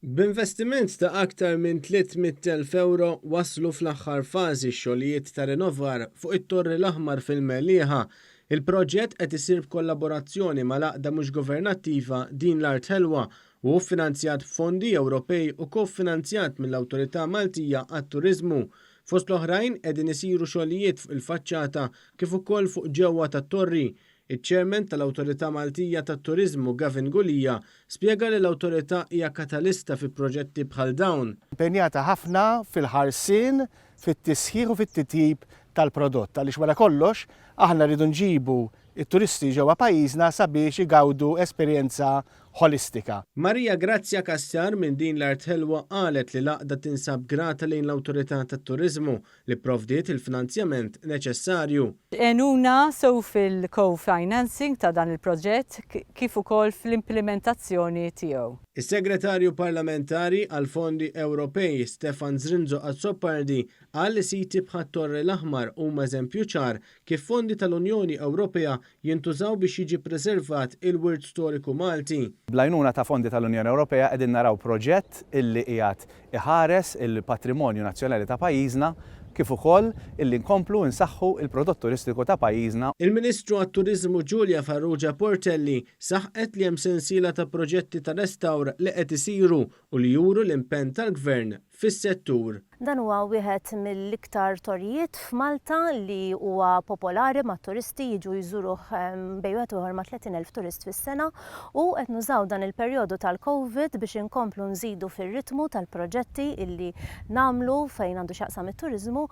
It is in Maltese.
B'investiment ta' aktar minn 300,000 ewro waslu fl-aħħar fażi x-xogħlijiet ta' rinnovar fuq it-Torri l-Aħmar fil-Mellieħa. Il-proġett qed isir b'kollaborazzjoni mal-għaqda mhux governattiva Din l-Art Ħelwa u hu ffinanzjat b'fondi Ewropej u kofinanzjat mill-Awtorità Maltija għat-Turiżmu. Fost l-oħrajn qegħdin isiru xogħlijiet fuq il-faċċata kif ukoll fuq ġewwa tat-torri. Iċ-Chairman tal-Awtorità Maltija tat-Turiżmu Gavin Gulia spjega li l-awtorità hija katalista fi proġetti bħal dawn. Impenjata ħafna fil-ħarsien, fit-tisħiħ u fit-titjib tal-prodott għaliex wara kollox aħna rridu nġibu t-turisti ġewwa pajjiżna sabiex igawdu esperjenza ħolistika. Maria Grazia Cassar minn Din l-Art Ħelwa qalet li l-għaqda tinsab grata lejn l-Awtorità tat-Turiżmu li pprovdiet il-finanzjament neċessarju. Għenuna sew fil-co-financing ta' dan il-proġett kif ukoll fl-implimentazzjoni tiegħu. Is-Segretarju Parlamentari għall-Fondi Ewropej Stefan Zrinzo Azzopardi qal li siti bħat-Torri l-Aħmar huma eżempju ċar kif fondi tal-Unjoni Ewropea jintużaw biex jiġi ppreservat il-wirt storiku Malti. Bl-għajnuna ta' fondi tal-Unjoni Ewropea qegħdin naraw proġett illi qiegħed iħares il-patrimonju nazzjonali ta' pajjiżna kif ukoll illi nkomplu nsaħħu l-prodott turistiku ta' pajjiżna. Il-Ministru għat-Turiżmu Julia Farrugia Portelli saħqet li hemm sensiela ta' proġetti ta' restawr li qed isiru u li juru l-impenn tal-Gvern fis-settur. Dan huwa wieħed mill-iktar torrijiet f'Malta li huwa popolari mat-turisti, jiġu jżuruh bejn wieħed u ieħor ma' 30,000 turist fis-sena u qed nużaw dan il-perjodu tal-Covid biex inkomplu nżidu fir-ritmu tal-proġetti illi nagħmlu fejn għandu x'jaqsam it-turiżmu.